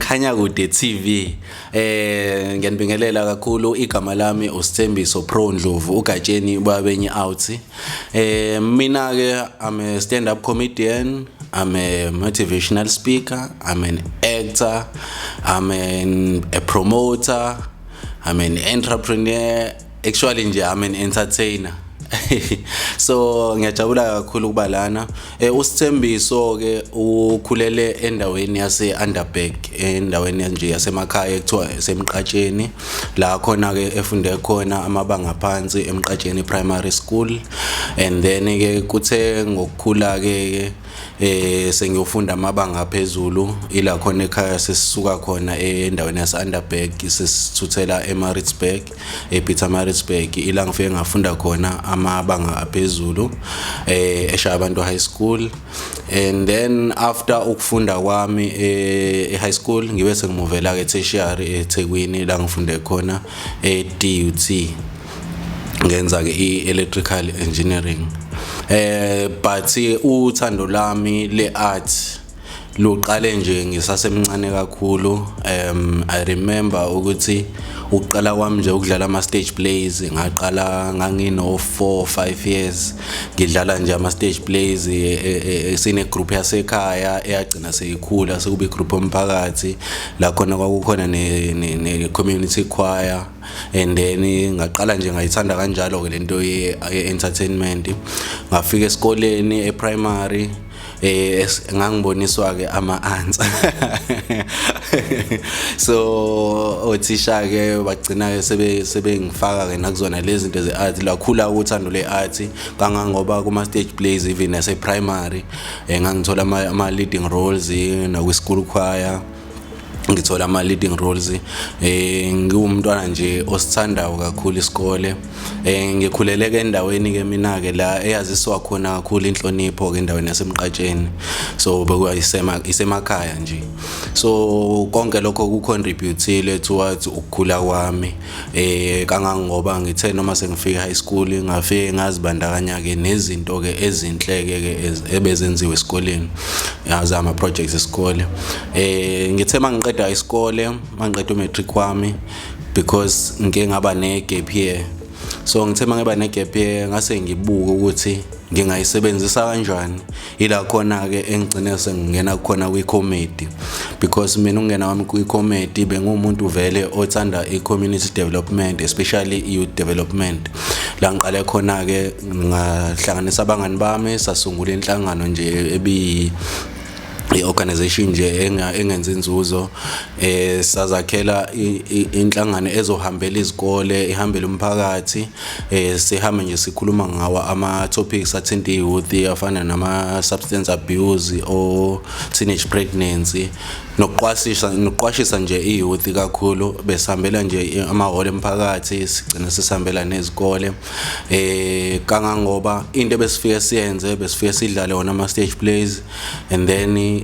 Mkhanyakude TV. Ngiyanibingelela kakhulu. Igama lami uSithembiso Pro Ndlovu, uGatsheni babenye out. Mina ke I'm a stand up comedian, I'm a motivational speaker, I'm an actor, I'm a promoter, I'm an entrepreneur. Actually nje I'm an entertainer. So ngiyajabula kakhulu ukuba lana. USithembiso ke ukhulele endaweni yase Underberg, endaweni nje yasemakhaya ekuthiwa esemqatsheni, la khona ke efunde khona amabanga phansi eMqatsheni Primary School. And then ke kuthe ngokukhula ke sengiyofunda amabanga aphezulu, ila khona ekhaya sesisuka khona endaweni yase Underberg, sesithuthela eMaritzburg, ePietermaritzburg, ila ngifike ngafunda khona amabanga aphezulu eShabantu High School. And then after ukufunda kwami e high school, ngibe sengimuvela ke tertiary eThekwini, la ngifunde khona e DUT, ngenza ke i-electrical engineering. But uthando lami le-art luqale nje ngisasemncane kakhulu. I remember ukuthi ukuqala kwami nje ukudlala ama stage plays, ngaqala ngangino 4 5 years, ngidlala nje ama stage plays sine group yasekhaya eyagcina seyikhula sekuba igroup omphakathi, la khona kwakukhona ne community choir. And then ngaqala nje ngayithanda kanjalo ke lento ye entertainment. Ngafika esikoleni eprimary, ngangiboniswa ke ama answer, so othisha ke bagcina ke sebengifaka ke nakuzona lezi zinto ze-art. Lakhula uthando le-art kangangoba kuma stage plays, even nase primary, ngangithola ama leading roles, nakwi school choir ngithola ama leading roles. Ngiwumntwana nje osithandayo kakhulu isikole. Ngikhuleleke endaweni ke mina ke la eyaziswa khona kakhulu inhlonipho ke, endaweni yasemqatsheni. So bekuyisema isemakhaya nje, so konke lokho ku contribute towards ukukhula kwami, kangangoba ngithe noma sengifika high school, ngafike ngazibandakanya ke nezinto ke ezinhle ke ebezenziwe esikoleni, yazi, ama projects esikole. Ngithe mangiqeda isikole, mangiqeda umatric wami, because ngike ngaba ne gap year, so ngithe mangiba ne gap year, ngase ngibuka ukuthi ngingayisebenzisa kanjani. Ila khona ke engigcine sengingena khona kwi-comedy, because mina ungena kwami kwi-comedy, bengumuntu vele othanda i-community development, especially i-youth development. La ngiqale khona ke ngahlanganisa abangani bami, sasungula inhlangano nje ebi i-organization nje engenza inzuzo. Sazakhela inhlangano ezohambela izikole, ihambele umphakathi, sihambe nje sikhuluma ngawo ama topics athinta i-youth, afana nama substance abuse or teenage pregnancy, nokuqwashisa nje i-youth kakhulu. Besihambela nje amahholo emphakathi, sigcina sisihambela nezikole, kangangoba into ebesifike siyenze, besifike sidlale wona ama stage plays. And then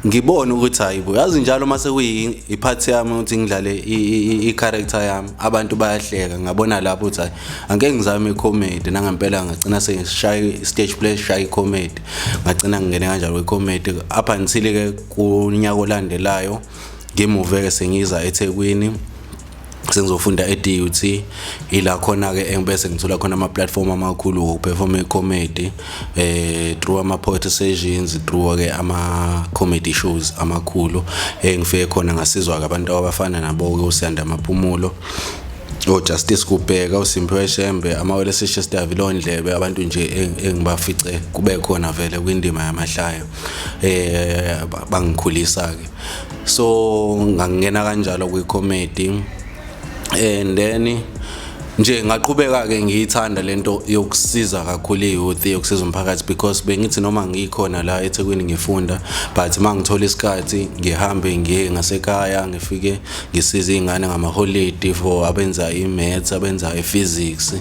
ngibona ukuthi hayibo, yazi, njalo mase kuyi ipart yami ukuthi ngidlale i-character yami, abantu bayahleka. Ngabona lapho ukuthi hayi, angeke ngizame i-comedy. Nangempela ngagcina sengishaya stage play, shaya i-comedy, ngagcina ngingene kanjalo kwi-comedy up until ke kunyaka olandelayo ngimuve ke sengiza eThekwini, sengizofunda e-DUT. Ila khona ke engibese ngithola khona ama platform amakhulu wokuperform i-comedy, through ama poetry sessions, through ke ama comedy shows amakhulu engifike khona ngasizwa ke abantu abafana nabo ke uSiyanda Maphumulo, oJustice Kubheka, uSimphiwe Shembe, amawele Sishester Vilondlebe, abantu nje engibafice kube khona vele kwindima yamahlaya, bangikhulisa ke. So ngangena kanjalo kwi-comedy and then nje ngaqhubeka ke ngiyithanda lento yokusiza kakhulu i-youth, yokusiza umphakathi, because bengithi noma ngikhona la eThekwini ngifunda, but mangithola isikhathi ngihambe ngiye ngasekhaya, ngifike ngisize izingane ngama-holiday for abenza i-maths, abenza i-physics,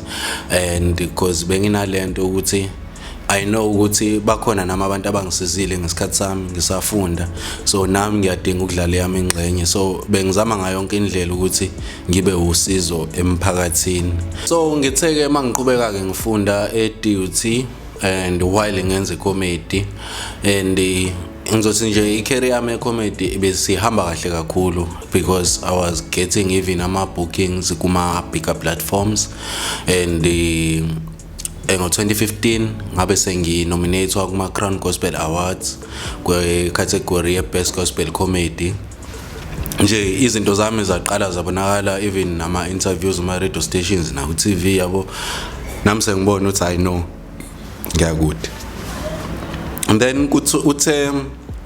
and because benginalento ukuthi I know ukuthi bakhona nami abantu abangisizile ngesikhathi sami ngisafunda, so nami ngiyadinga ukudlala eyami ingxenye. So bengizama ngayo yonke indlela ukuthi ngibe usizo emphakathini. So ngithe-ke uma ngiqhubeka-ke ngifunda e-DUT and while ngenza i-comedy and Ngizothi nje i-career yami ye-comedy besihamba kahle kakhulu because I was getting even ama-bookings kuma-bigger platforms and ngo-2015 ngabe senginominatwa kuma-Crown Gospel Awards kwe-category ye-Best Gospel Comedy. Nje izinto zami zaqala zabonakala, even nama-interviews kuma-radio stations naku-TV, yabo. Nami sengibona ukuthi I know ngiyakude. And then kuthi uthe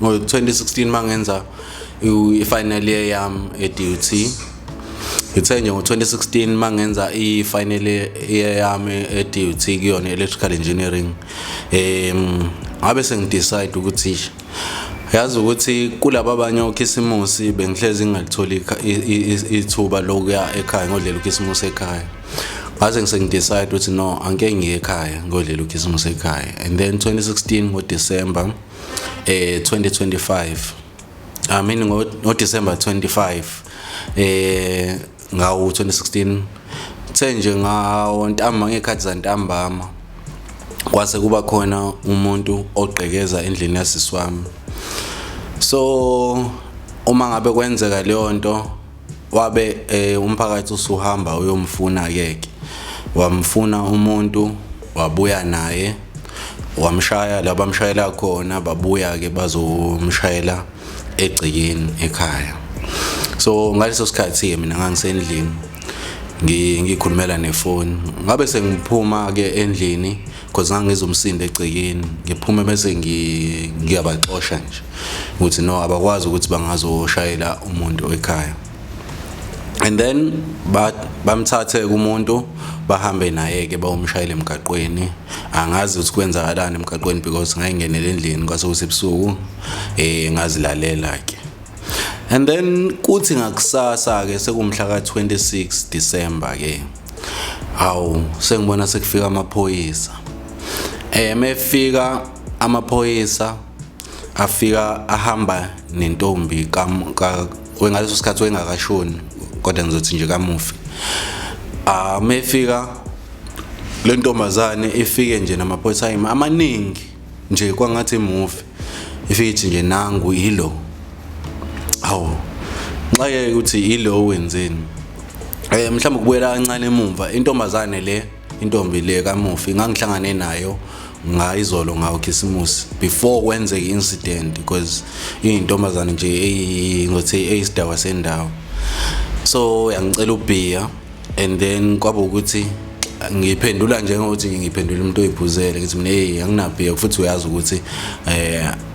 ngo-2016 mangenza i-final year yami e-DUT, ngithe nje ngo-2016 mangenza i-final year yami e-DUT kuyona electrical engineering, ngabe sengidecide ukuthi, yazi ukuthi kulaba abanye okhisimusi bengihlezi ngingalitholi ithuba lokuya ekhaya ngodlela ukhisimusi ekhaya. Ngase ngisengidecide ukuthi no, angeke ngiye ekhaya ngodlela ukhisimusi ekhaya. And then 2016 ngoDecember 2025, I mean ngo December 25 ngawo 2016, the nje ngawo ntambama, ngekhathi zantambama, kwase kuba khona umuntu ogqekeza endlini yasisi wami. So uma ngabe kwenzeka leyo nto, wabe umphakathi usuhamba uyomfuna ke, wamfuna umuntu, wabuya naye, wamshaya la bamshayela khona, babuya ke bazomshayela egcekeni ekhaya. So ngaleso sikhathi ke mina ngangisendlini ngikhulumela nefoni. Ngabe sengiphuma ke endlini because ngangizomsinda egcekeni, ngiphume bese ngiyabaxosha nje ukuthi no, abakwazi ukuthi bangazoshayela umuntu ekhaya. And then bamthathe kumuntu, bahambe naye ke, bawumshayela emgaqweni. Angazi ukuthi kwenzakalani emgaqweni because ngayingenela endlini kwase kusebusuku, ngazilalela ke. And then kuthi ngakusasa ke, sekumhla ka 26 December ke, hawu, sengibona sekufika amaphoyisa. Mefika amaphoyisa, afika ahamba nentombi ka wengaleso sikhathi wengakashoni, kodwa ngizothi nje kamufi. Ah, mefika le ntombazane, ifike nje namaphoyisa amaningi nje kwangathi imovie. Ifike ithi nje, "Nangu ilo." Hawu, nxake ukuthi ilo wenzeni. Mhlawumbe kubuyela kancane emumva, intombazane le, intombi le kamufi, ngangihlangane nayo ngayizolo ngawo Khisimusi before kwenzeka incident, because iyintombazane nje ngothi eyisidawa sendawo. So yangicela ubhiya and then kwaba ukuthi ngiphendula njengokuthi ngiphendula umuntu oyiphuzele, ngithi mina, "Hey, anginabhiya, futhi uyazi ukuthi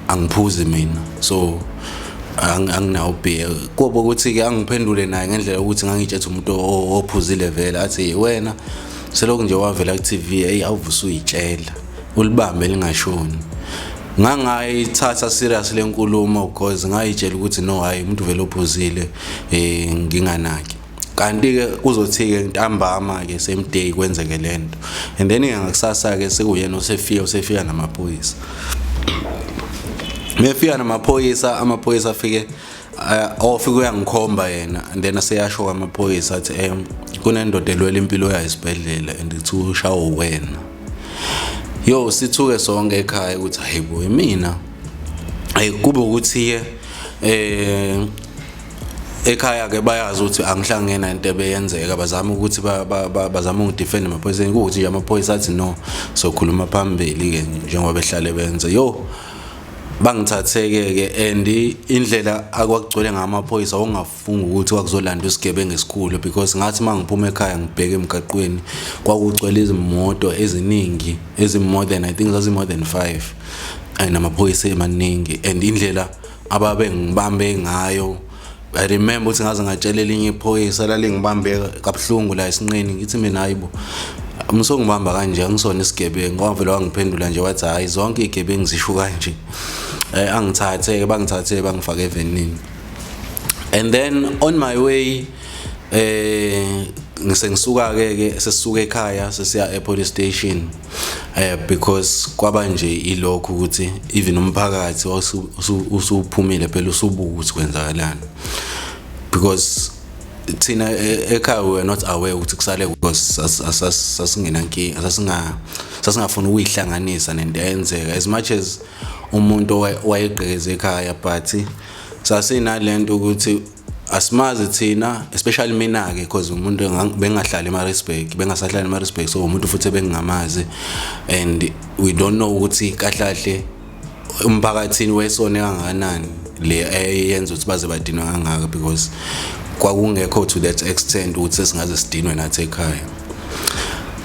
angiphuzi mina, so anginawo ubhiya." Kuba ukuthi ke angiphendule naye ngendlela ukuthi ngangitshethe umuntu ophuzile vele, athi, "Wena selokhu nje wavela ku TV, hey, awuvusa uyitshela ulibambe lingashoni." Ngangayithatha serious le nkulumo because ngayitshela ukuthi no, hayi, umuntu vele ophuzile, nginganaki. Kanti ke kuzothi ke ntambama ke same day kwenzeke lento, and then ngakusasa ke sekuyena osefika namaphoyisa. Mefika namaphoyisa, amaphoyisa afike ofika uyangikhomba yena and then aseyasho amaphoyisa athi, "Kunendoda elwela impilo yayo esibhedlela and ithi ushawo wena." Yo, sithuke sonke ekhaya ukuthi hayibo, mina. Hey, kube ukuthi ke ekhaya ke bayazi ukuthi angihlangene into ebeyenzeka, bazama ukuthi bazama ukudefend emaphoyiseni, ukuthi nje amaphoyisa athi no, sokhuluma phambili ke njengoba behlale benze. Yo, bangithatheke ke and indlela akwakugcwele ngamaphoyisa, ongafunga ukuthi kwakuzolanda isigebengu esikhulu, because ngathi mangiphuma ekhaya ngibheke emgaqweni, kwakugcwele izimoto eziningi ezi more than, I think zazi more than 5, and amaphoyisa emaningi and indlela ababe ngibambe ngayo. I remember ukuthi ngaze ngatshela elinye iphoyisa lalingibambe kabuhlungu la esinqeni, ngithi mina, "Hayibo, msongibamba kanje, angisona isigebengu." Wavele wangiphendula nje wathi, "Hayi, zonke izigebengu zisho kanje." Angithathe ke, bangithathe bangifake evenini. And then on my way, ngisengisuka ke sesisuka ekhaya sesiya e police station, because kwaba nje ilokhu ukuthi even umphakathi usuphumile phela, usubuka ukuthi kwenzakalani, because thina ekhaya we were not aware ukuthi kusale, because sasingenankinga, sasingafuni ukuyihlanganisa nento eyenzeka, as much as umuntu owayegqekeze ekhaya, but sasinalento ukuthi asimazi thina, especially mina ke, because umuntu bengahlali eMaritzburg, bengasahlali eMaritzburg, so umuntu futhi bengingamazi, and we don't know ukuthi kahle kahle umphakathini wesone kangakanani le eyenza ukuthi baze badinwe kangaka, because kwakungekho to that extent ukuthi sesingaze sidinwe nathi ekhaya.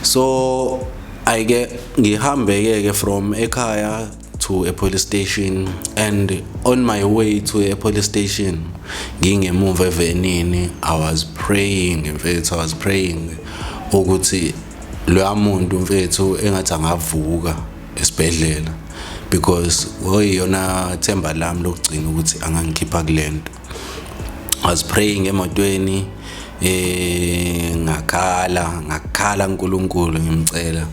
So ayike ngihambe ke from ekhaya to a police station, and on my way to a police station, ngingemuva evenini, I was praying, mfethu, I was praying ukuthi loya muntu, mfethu, engathi angavuka esibhedlela, because oyiyona themba lami lokugcina ukuthi angangikhipha kulento. I was praying emotweni, ngakhala, ngakhala uNkulunkulu ngimcela,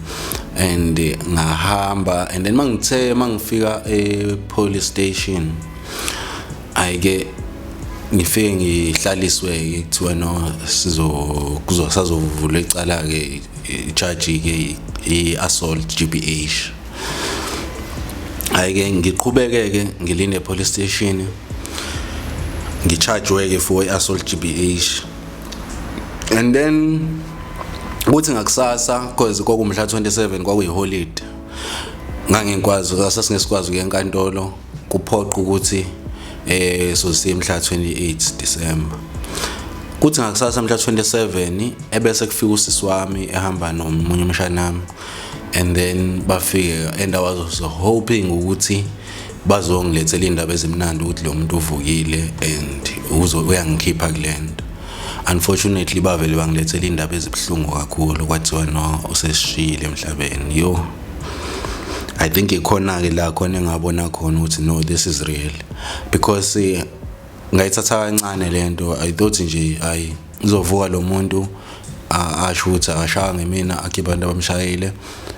and ngahamba. And then mangithe mangifika e police station, ayike ngifike ngihlaliswe ke, kuthiwa no, sizo kuzosazovula icala ke, i-charge ke i-assault GBH. Ayike ngiqhubeke ke ngilinde police station, ngi-chargewe ke for i-assault GBH, and then kuthi ngakusasa, because kwakumhla 27, kwakuyi-holiday, ngangikwazi sasingesikwazi ukuya enkantolo, kuphoqa ukuthi sosiye mhla 28 December. Kuthi ngakusasa mhla 27 ebese kufika usisi wami ehamba nomunye umshanami, and then bafike, and I was also hoping ukuthi bazongilethela indaba ezimnandi ukuthi lo muntu uvukile and uzo uyangikhipha kulento. Unfortunately bavele bangilethela indaba ezibuhlungu kakhulu, kwathiwa no, usesishiyile emhlabeni. Yo, I think ikhona ke la khona engabona khona ukuthi no, this is real, because ngayithatha kancane lento. I thought nje ayi, uzovuka lo muntu, asho ukuthi akashaya ngemina, akhiphe abantu abamshayile,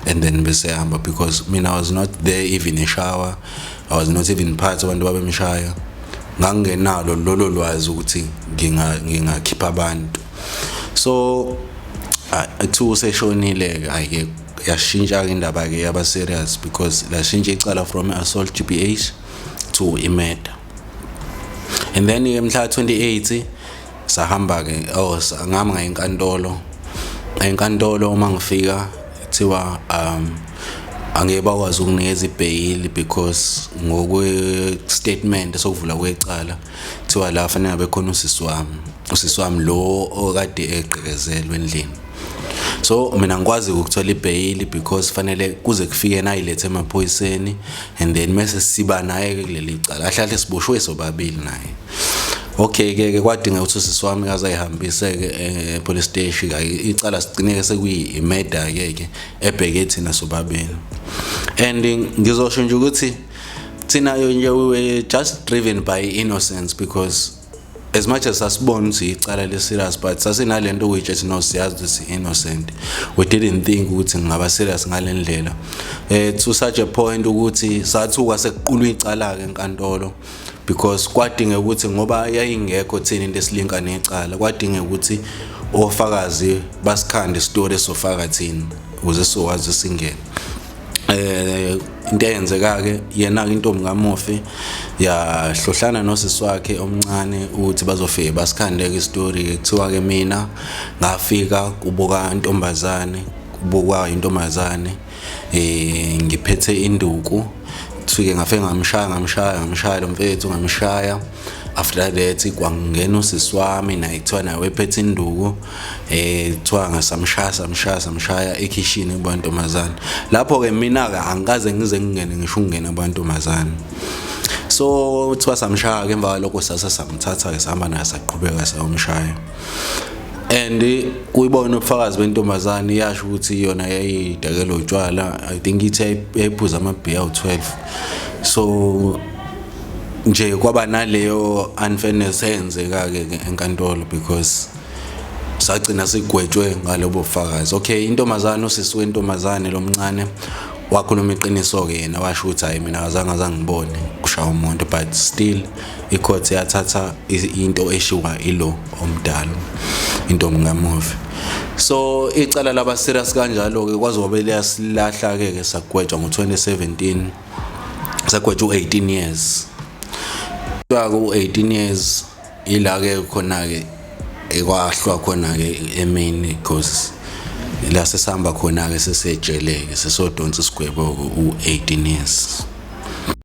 and then bese ehamba, because mina I was not there even e-shower, I was not even part abantu babemshaya. Ngangingenalo lolo lwazi ukuthi ngingakhipha abantu. So kuthiwa useshonile. Ayike yashintsha ke indaba ke, yaba serious, because lashintsha icala from assault GBH to i-murder. And then ke mhla 28 sahamba ke, oh, ngihamba ngaye enkantolo. Enkantolo uma ngifika kuthiwa angeke bakwazi ukunikeza ibheyili, because ngokwe statement sokuvula kwecala kuthiwa la fanele abe khona usisi wami, usisi wami lo okade egqekezelwe endlini. So mina ngikwazi ukuthola ibheyili because fanele kuze kufike nayilethe emaphoyiseni, and then mase siba naye ke kuleli cala, ahlahle siboshwe sobabili naye. Okay ke ke kwadinga ukuthi usisi wami kaze ayihambise ke e police station. Icala sigcineke sekuyi murder ke ke ebheke thina sobabili. And ngizosho nje ukuthi thina nje we were just driven by innocence, because as much as sasibona ukuthi icala le serious, but sasinalento okuyitshe no, siyazi ukuthi innocent. We didn't think ukuthi ngingaba serious ngalendlela, to such a point ukuthi sathuka sekuqulwa icala ke enkantolo, because kwadingeka ukuthi ngoba yayingekho thina into esilinka necala, kwadingeka ukuthi ofakazi basikhande story esofaka thina ukuze sizokwazi singene. Into eyenzeka ke, yena ke intombi kaMofi yahlohlana nosisi wakhe omncane ukuthi bazofike basikhandeke istory. Kuthiwa ke mina ngafika kubuka intombazane, kubukwa intombazane, ngiphethe induku, kuthiwe ngafike ngamshaya, ngamshaya, ngamshaya lo mfethu, ngamshaya. After that kwangena usisi wami naye, kuthiwa naye wephethe induku, kuthiwa ngasamshaya, samshaya, samshaya ekhishini kubantombazane. Lapho ke mina ke angikaze ngize ngingene ngisho ukungena kubantombazane. So kuthiwa samshaya ke, emva kwalokho sase samthatha ke, sahamba naye, saqhubeka sayomshaya. And kuyibona ubufakazi bentombazane iyasho ukuthi yona yayidakela utshwala, I think ithi yayiphuza amabhiya awu-12. So nje kwaba naleyo unfairness eyenzeka-ke enkantolo, because sagcina sigwetshwe ngalobo bufakazi. Okay, intombazane, usisi wentombazane lo mncane wakhuluma iqiniso-ke yena, washo ukuthi hhayi, mina azange azangibone kushaya umuntu, but still i-court yathatha into eshiwa ilo omdala, intombi kamufi. So icala laba serious kanjalo-ke, kwaze kwabe liyasilahla-ke ke, sagwetshwa ngo-2017. Sagwetshwa u-18 years. Ku-18 years ila ke khona ke ekwahlwa khona ke emini, because la sesihamba khona ke sesejele ke, sesodonsa isigwebo u-18 years.